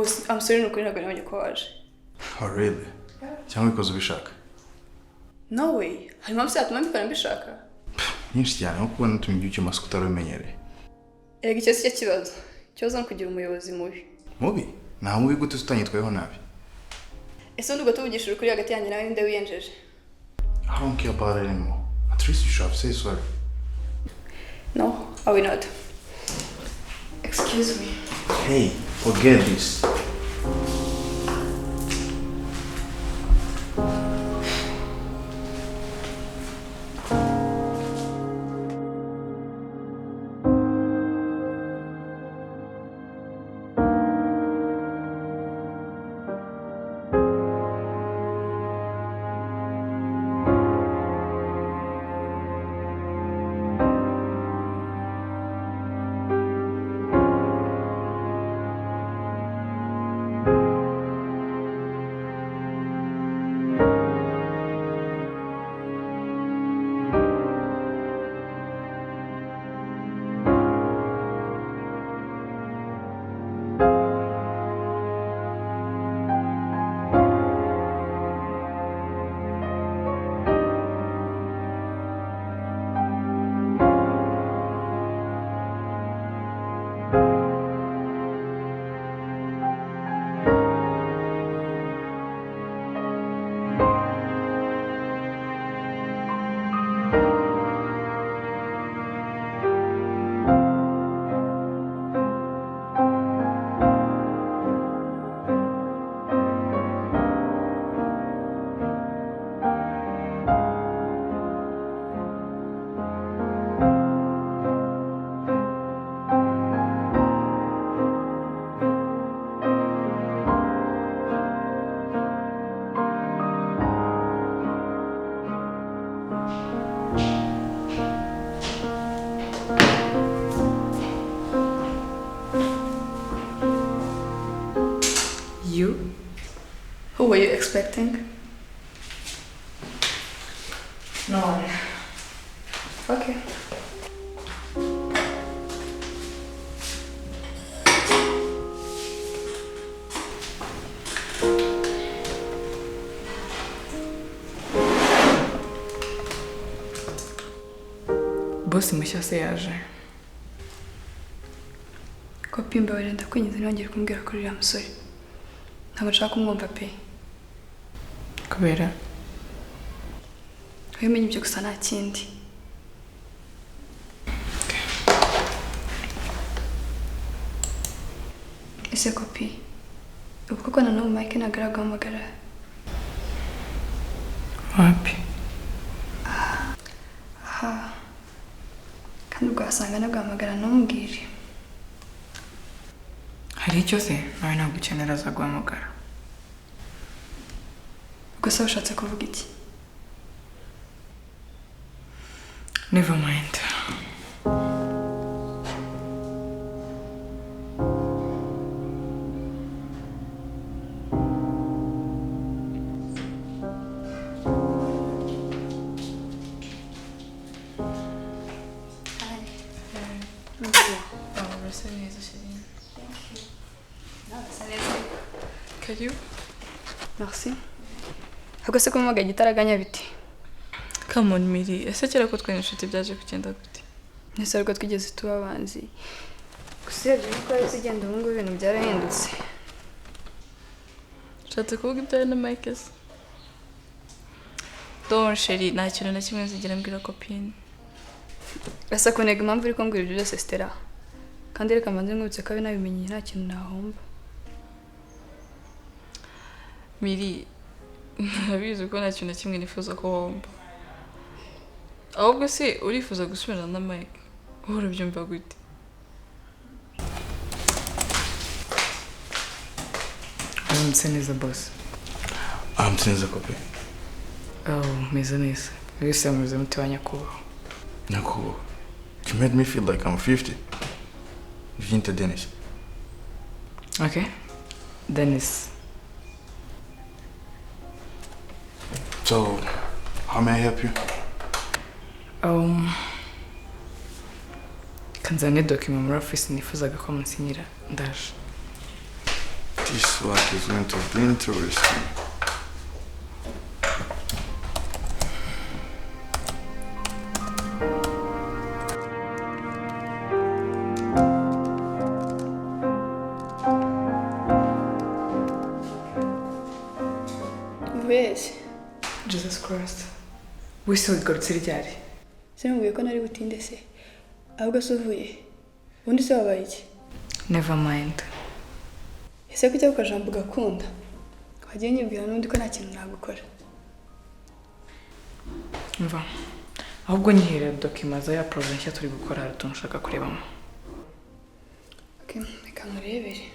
Boss, I'm sorry nukuri ntabwo nabonye ko waje. Oh really? Cyangwa ubikoze ubishaka? No way. Hari impamvu yatuma mbikora mbishaka? Nyinshi cyane nko kubona utumye ibyuki masuku utari ubimenyereye. Erega icyo si cyo kibazo. Ikibazo ni ukugira umuyobozi mubi. Mubi? Nta mubi gute utanyitwayeho nabi? Ese undi tuvugisha ukuri hagati yanjye nawe ninde wiyenjeje? I don't care about it anymore. At least you should have said sorry. No, I will not. Excuse me. Hey, forget this. You? Who were you expecting? No one. Okay. Boss mushya se yaje. Kopi mbabarira ndakwinginze ntibongere kumbwira kuri uriya musore. Ntabwo nshaka kumwumva pe. Kubera? Wimenye ibyo gusa nta kindi. Ese Kopi, ubu koko na n'ubu Mike ntabwo araguhamagara? Wapi? Aha. Kandi ubwo wasanga anaguhamagara ntumbwire. Hari icyo se? Nawe ntabwo ukenera aza guhamagara. Ubwo se ushatse kuvuga iki? Never mind. Karibu. Merci. Ahubwo se kumpamagaye igitaraganya biti? Come on Miri, ese kera ko twari inshuti byaje kugenda gute? Ese ariko twigeze tuba abanzi. Gusa urebye nuko wahise ugenda ubu ngubu ibintu byarahindutse. Ushatse kuvuga ibyawe na Mike se? Don't chérie, nta kintu na kimwe nzigera mbwira copine. Ese kunega impamvu uri kumbwira ibyo byose Stella? Kandi reka mbanze nkwibutse ko abe nabimenye nta kintu nahomba. Miri, ndabizi ko nta kintu na kimwe nifuza ko womba. Ahubwo se urifuza gusubirana na Mike? Wowe urabyumva gute? Aramutse neza boss. Aramutse neza Kopi. Oh, meze neza. Wese ameze muti wa nyakubahwa. Nyakubahwa. You made me feel like I'm 50. Vinte Dennis. Okay. Dennis. So, how may I help you? Kanzane document muri office nifuzaga ko munsinyira ndaje. This work is going to be interesting. Wese Jesus Christ. Wese wigarutse ryari? Sinamubwiye ko nari butinde se. Ahubwo se uvuye. Ubundi se wabaye iki? Never mind. Ese kujya ku kajambo ugakunda? Wagiye unyibwira n'undi ko nta kintu nagukora. Mva. Ahubwo nyihera document za ya projet nshya turi gukora hari utuntu ushaka kurebamo. Okay, reka nkurebere.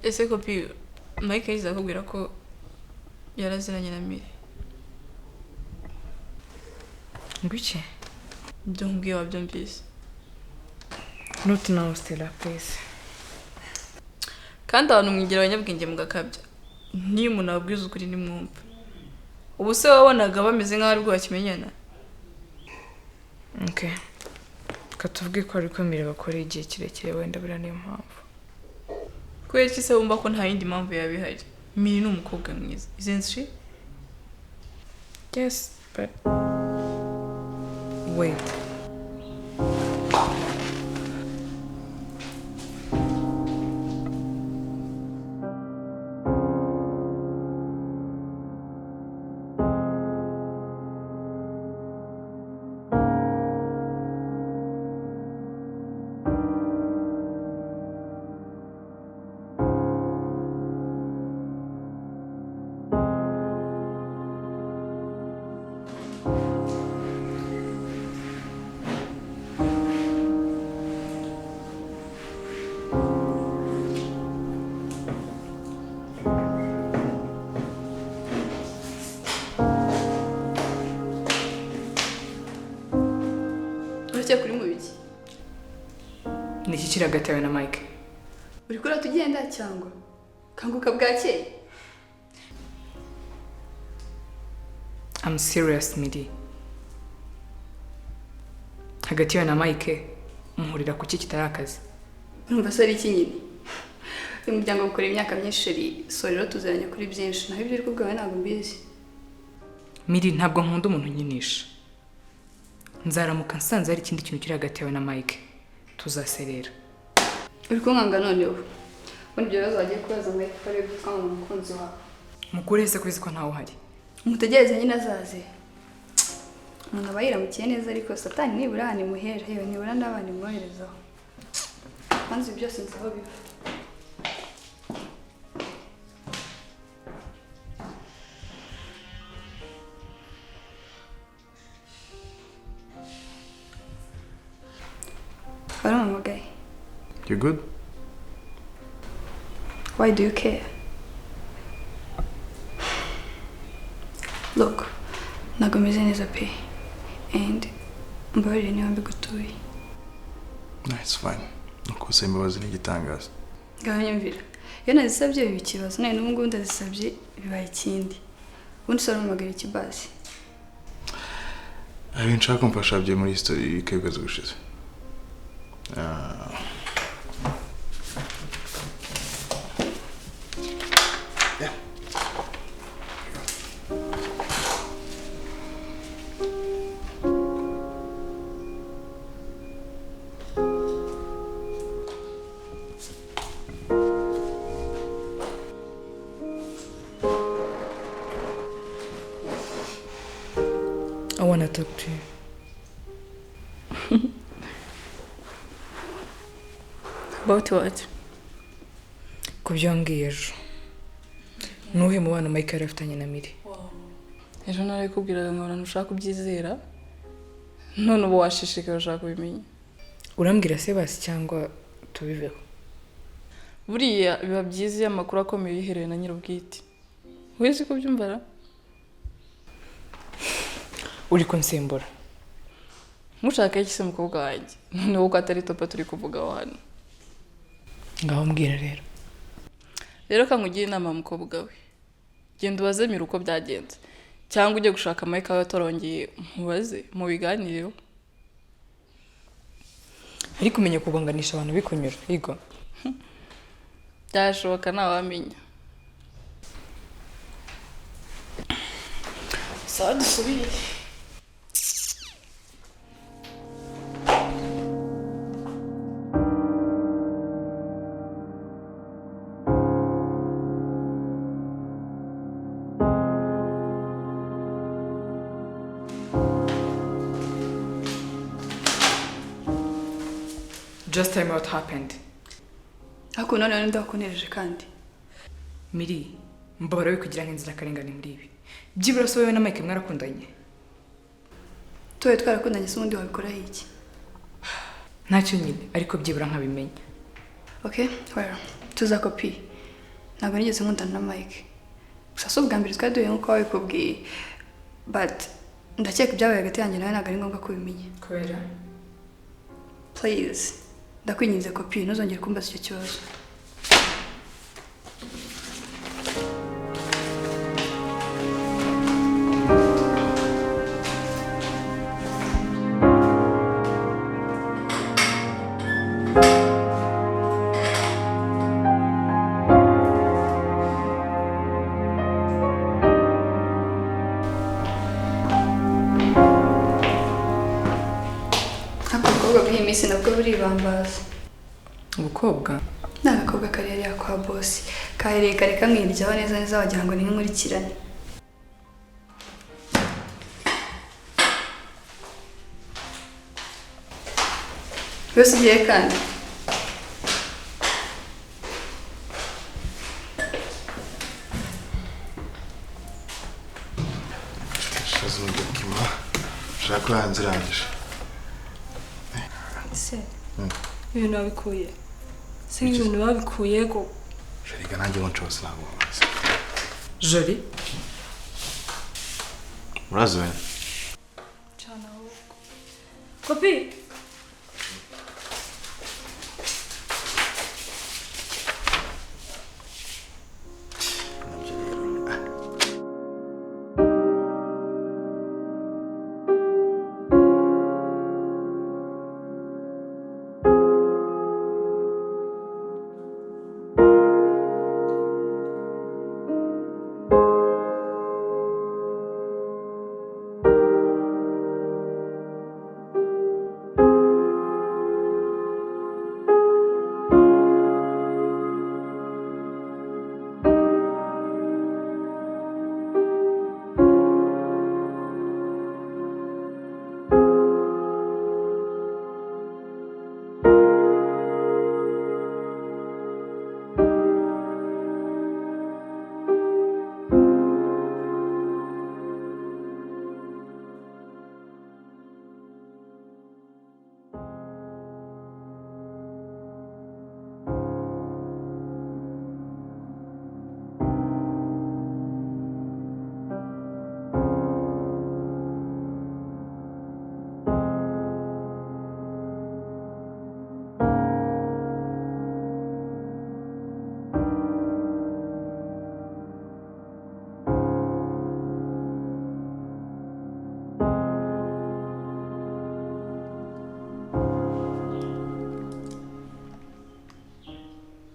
Ese kopi Mike yigeze akubwira ko yaraziranye na Miri? Ngwiki? Ibyo nkubwiye wabyumvise. Not now, Stella, please. Kandi abantu mwigira abanyabwenge mugakabya. Niyo umuntu ababwiza ukuri ntimwumva. Ubu se wabonaga bameze nk'aho aribwo bakimenyana? Okay. Reka tuvuge ko ariko Miri bakora igihe kirekire wenda buriya niyo mpamvu. Kubera iki se wumva ko nta yindi mpamvu yaba ihari? Miri ni umukobwa mwiza. Isn't she? Yes, but wait. Uracyari kuri mu biki? Ni iki kiri hagati yawe na Mike? Uri kurata ugenda cyangwa? Kanguka bwakeye. I'm serious, Miri. Hagati yawe na Mike muhurira ku ki kitari akazi? Urumva se ari iki nyine? Uyu muryango ukora imyaka myinshi sheri, so rero tuziranye kuri byinshi. Naho ibyo uri kubwawe ntabwo mbizi. Miri, ntabwo nkunda umuntu unyinisha. Nzaramuka nsanze hari ikindi kintu kiri hagati yawe na Mike. Tuzaserera. Uri kunkanga noneho. Ubundi ibyo bibazo wagiye kubaza Mike ko ari byo twanga umukunzi wawe. Mukuru wese kubizi ko ntawe uhari. Umutegereze nyine azaze. Umuntu aba yiramukiye neza ariko Satani nibura ahantu imuhera, yewe nibura n'abana imwoherezaho. Kwanza ibi byose nzi aho biva. Warampamagaye. You good? Why do you care? Look, ntabwo meze neza pe. And mbabarire niba mbigutuye. No, it's fine. Nuko imbabazi ni igitangaza. Ngaho nyumvira. Iyo nazisabye biba ikibazo, none n'ubu ngubu ndazisabye bibaye ikindi. Ubundi se warampamagara iki basi? Hari ibintu nshaka kumfasha byo muri history y'ukwezi gushize. Yeah. Wanna talk to you. About what? Ku byo wambwiye ejo. Nuhe mubano Mike yari afitanye na Miri? Ejo narabikubwiraga nkabona ntushaka kubyizera. None ubu washishikaye ushaka kubimenya. Urambwira se basi cyangwa tubiveho? Buriya biba byiza iyo amakuru akomeye yiherewe na nyir'ubwite. Wizi ko ubyumva ra? Uri kunsembura. Ntushake iki se mukobwa wanjye? Noneho ko atari topa turi kuvuga aho hano. Ngaho mbwira rero. Rero kankugira inama mukobwa we. Genda ubaze Mira uko byagenze. Cyangwa ujye gushaka Mike aho yatorongeye mubaze mubiganireho. Ariko umenye kugonganisha abantu bikunyura, yego. Byashoboka ntawamenya. Sawa dusubire. Just tell me what happened. Ariko none ndakunereje kandi. Miri, mbabara we kugira nk'inzirakarengane muri ibi. Byibura so wowe na Mike mwarakundanye. Tuwe twarakundanye se ubundi wabikoraho iki? Ntacyo nyine, ariko byibura nkabimenya. Okay, well, tuza kopi. Ntabwo nigeze nkundana na Mike. Gusa si ubwa mbere twari duhuye nk'uko wabikubwiye. But ndakeka ibyabaye hagati yanjye nawe ntabwo ari ngombwa kubimenya. Kubera? Please. Ndakwinginze kopi, ntuzongere kumbaza icyo kibazo. Ariko ubukobwa bw'iyi minsi nabwo buribambaza. Ubukobwa? Ni agakobwa kari hariya kwa bosi. Kahereye kare kamwiryaho neza neza wagira ngo ni nk'inkurikirane. Wese ugiye kandi. Zino dokima ushaka ko yanzirangije. Se ibintu babikuye. Se ibintu babikuye ko Sharika nanjye ngo nshobose ntabwo mbazi. Joli? Murazi we? cyane ahubwo. Kopi. Nabyo rero.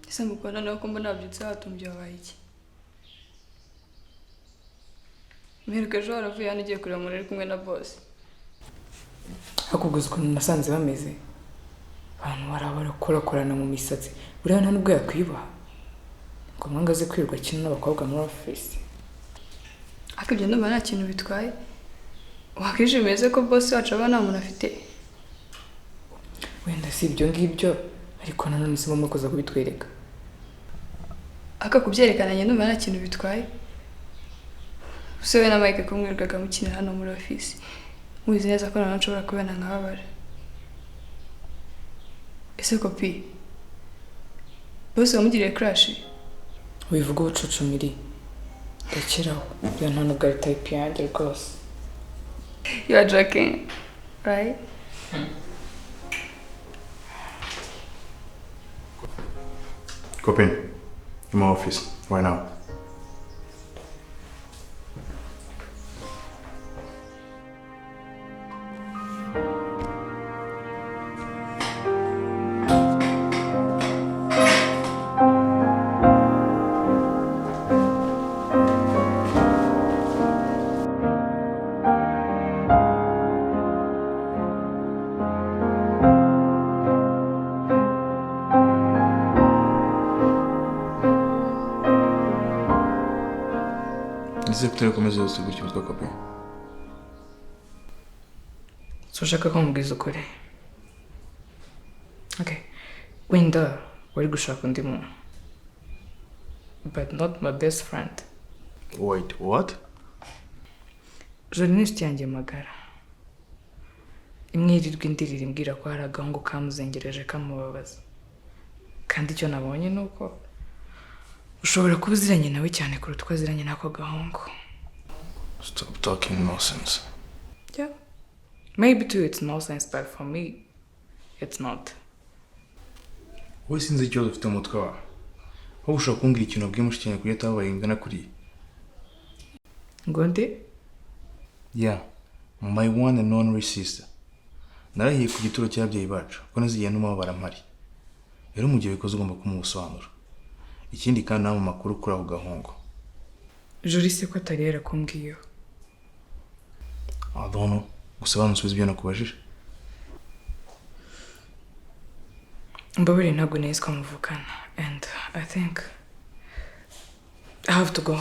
Ese mukunda nawe ko mbona wabyutse watumbye wabaye iki? Mperuka ejo waravuye hano ugiye kureba umuntu uri kumwe na boss. Hakuguza ukuntu nasanze bameze. Abantu barakorakorana mu misatsi. Buriya nta nubwo yakwiyubaha. Ngo mwanga aze kwirirwa akina n'abakobwa muri office. Ariko ibyo ndumva nta kintu bitwaye. Wakwishimiye se ko boss wacu aba nta muntu afite? Wenda si ibyo ngibyo, ariko nanone si ngombwa kuza kubitwereka. Aka kubyerekana njye ndumva nta kintu bitwaye. Ese we na Mike ko mwirirwaga mukinira hano muri office, mubizi neza ko noneho nshobora kubibona nkababara. Ese kopi, boss wamugiriye crush? Wivuga ubucucu Miri, rekeraho, iyo nta nubwo ari type yanjye rwose. You are joking, right? Copine, in my office right now. Ese kutari komeza yose gutyo witwa Copine? So ushaka ko nkubwiza ukuri? Okay. Wenda wari gushaka undi muntu, but not my best friend. Wait, what? Jolie ni inshuti yanjye magara. Imwe yirirwa indirira imbwira ko hari agahungu kamuzengereje kamubabaza. Kandi icyo nabonye ni uko ushobora kuba uziranye nawe cyane kuruta uko aziranye n'ako gahungu. Stop talking nonsense. Yeah. Maybe to you it's nonsense, but for me it's not. Wowe sinzi ikibazo ufite mu mutwe wawe. Wowe ushobora kumbwira ikintu wabwiye mushiki wawe kuburyo atababaye ingana kuriya? Ngo nde? Yeah, my one and only sister. Narahiye ku gituro cy'ababyeyi bacu ko ntazigera numubabara mpari. Rero mu gihe ubikoze ugomba kumuha ubusobanuro. Ikindi kandi nawe mu makuru kuri ako gahungu. Jolie se ko atari yarakumbwiyeho? I don't know. Gusa bansubiza ibyo nakubajije. Mbabarire ntabwo nari ko muvukana, and I think I have to go.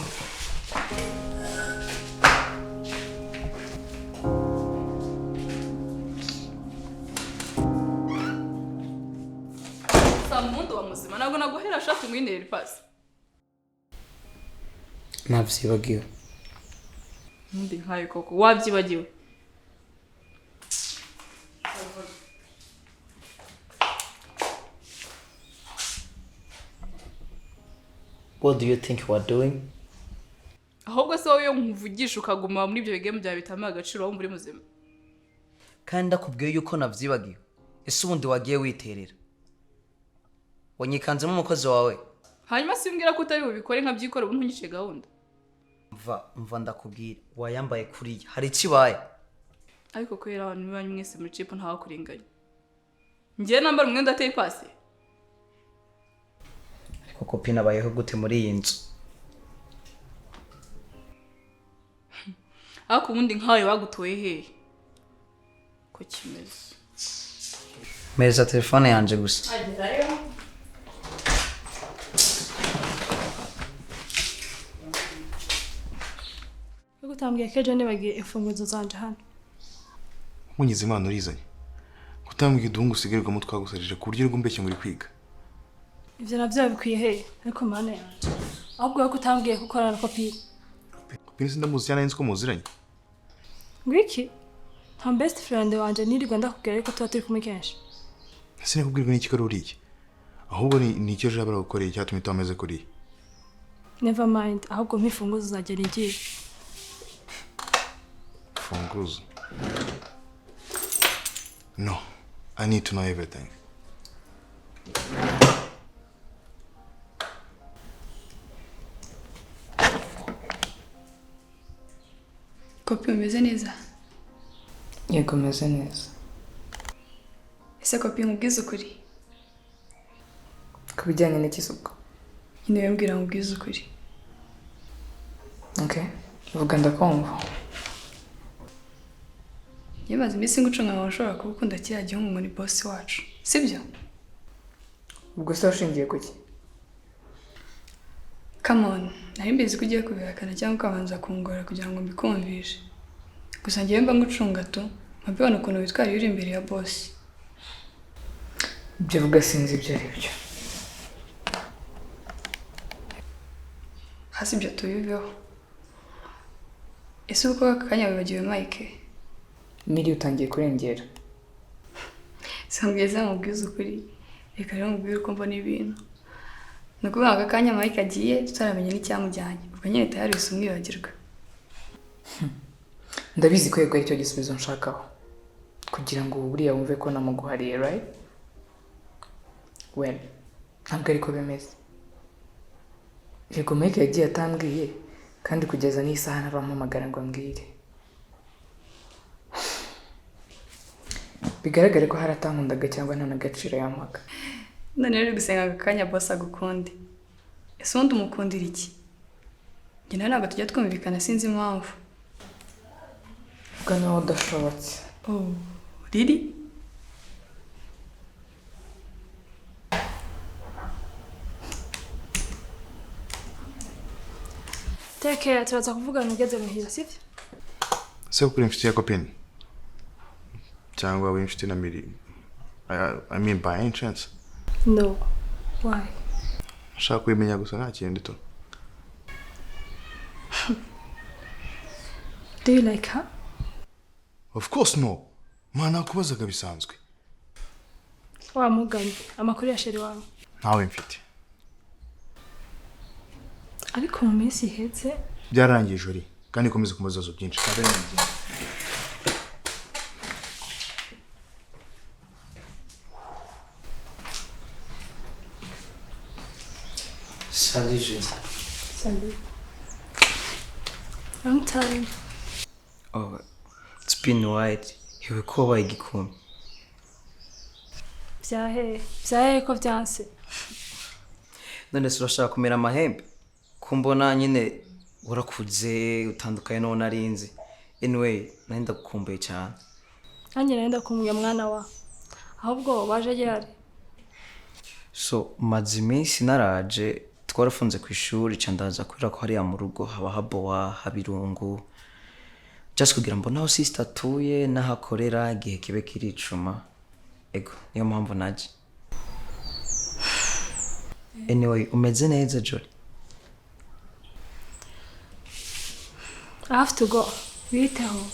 Samundo wa muzima ntabwo naguhera shati ngwinere ipasi. Nabyibagiwe. Ndi nkayo koko wabyibagiwe. What do you think you are doing? Ahubwo se wowe iyo nkuvugisha ukaguma muri ibyo bigemu byawe bitama agaciro wumva uri muzima. Kandi ndakubwiye yuko navyibagiwe. Ese ubundi wagiye witerera? Wanyikanzemo umukozi wawe. Hanyuma simbwira ko utari bubikore nkabyikora ubu ntunyice gahunda. Mva ndakubwira wayambaye kuriya hari ikibaye. Ariko kwera abantu banyu mwese muri chip ntawe kuringanya. Ngiye nambara umwenda ateye ipasi. Ariko Copine abayeho gute muri iyi nzu? Ariko ubundi nkawe bagutoye hehe? Ko kimeze. Meza telefone yanje gusa. Agerayo. Ariko utambwiye ko ejo nibagiye imfunguzo zanje hano. Nkunyize Imana urizanye. Kutambwira uduhungu usigarirwamo twagusarije ku buryo uri gumbeshya ngo uri kwiga. Ibyo navyo bikwiye hehe? Ariko mana yanje. Ahubwo ko utambwiye ko ukorana na Copine. Copine sindamuzi cyane nzi ko muziranye. Ngwiki? Nta best friend wanje nirirwa ndakubwira ariko tuba turi kumwe kenshi. Ese nakubwirwa n'iki ko ari uriya? Ahubwo ni icyo ejo baragukoreye cyatumye utameze kuriya. Never mind, ahubwo mpa imfunguzo zagera igiye. Funguzo. No, I need to know everything. Kopi umeze neza? Yego meze neza. Ese Kopi nkubwize ukuri? Ku bijyanye n'ikisuko? Nyine wembwira nkubwize ukuri. Okay, vuga ndakumva. Yemaze iminsi ngucunga nkaho ushobora kuba ukunda kiriya gihungu ngo ni boss wacu, sibyo? Ubwo se washingiye kuki? Come on, nari mbizi ko ugiye kubihakana cyangwa ukabanza kungora kugira ngo mbikumvishe. Gusa ngewe mba ngucunga tu, nkabibona ukuntu witwara iyo uri imbere ya boss. Ibyo uvuga sinzi ibyo ari byo. Hasi ibyo tubiveho. Ese uko aka kanya wibagiwe Mike? Miri utangiye kurengera. Simbwiza mubwize ukuri, reka rero mubwire uko mbona ibintu. Ni ukuvuga ngo aka kanya Mike agiye tutaramenya n'icyamujyanye, ubwo nyine tayari wese umwibagirwa. Ndabizi ko yego aricyo gisubizo nshakaho. Kugira ngo buriya wumve ko namuguhariye, right? Well, ntabwo ariko bimeze. Yego Mike yagiye atambwiye, kandi kugeza n'isaha ntarampamagara ngo ambwire. Bigaragare ko hari atankundaga cyangwa nta n'agaciro yampaga. None rero uri gusenga aka kanya boss agukunde. Ese ubundi umukundira iki? Njye nawe ntabwo tujya twumvikana, sinzi impamvu. Ubwo nawe udashobotse. Oh, really? Take care, turaza kuvugana ugeze muhira, sivyo? Se kuri inshuti ya Kopini cyangwa uri inshuti na Miri? I mean by any chance? No. Why? Nshaka kubimenya gusa, nta kindi to. Do you like her? Of course no. Mwana nakubazaga bisanzwe. Wa mugani, amakuru ya sheri wawe. Ntawe mfite. Ariko mu minsi iheze Byarangiye jori, kandi komeza kumbaza ibibazo byinshi. Kandi ngiye. Salut Julie. Salut. Long time. Oh, it's been a while. Hewe ko wabaye igikumi. Vyahehe, vyahehe ko vyanse. None se urashaka kumera amahembe? Ko mbona nyine warakuze utandukanye n'uwo narinzi. Anyway, nari ndagukumbuye cyane. Nanjye nari ndakumbuye mwana wa. Ahubwo waje ryari? So, maze iminsi naraje, twarafunze ku ishuri ca ndaza kubera ko hariya mu rugo haba habowa, haba irungu. Just kugira mbone aho sister atuye n'aho akorera igihe kibe kiricuma. Ego, niyo mpamvu naje. Anyway, umeze neza Jolie? I have to go. Witeho.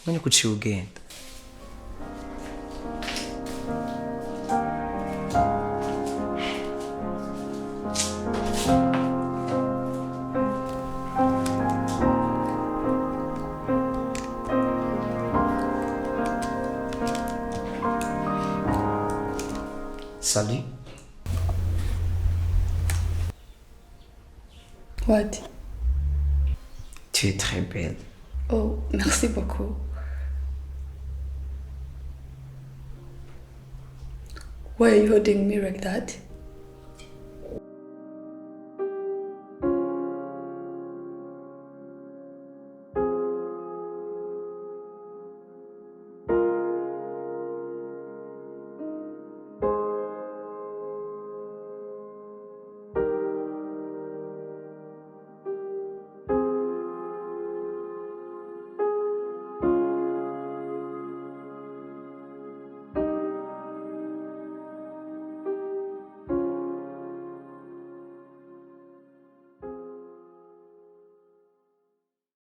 None kuciye ugenda? Salut. What? Tu es très belle. Oh, merci beaucoup. Why are you holding me like that?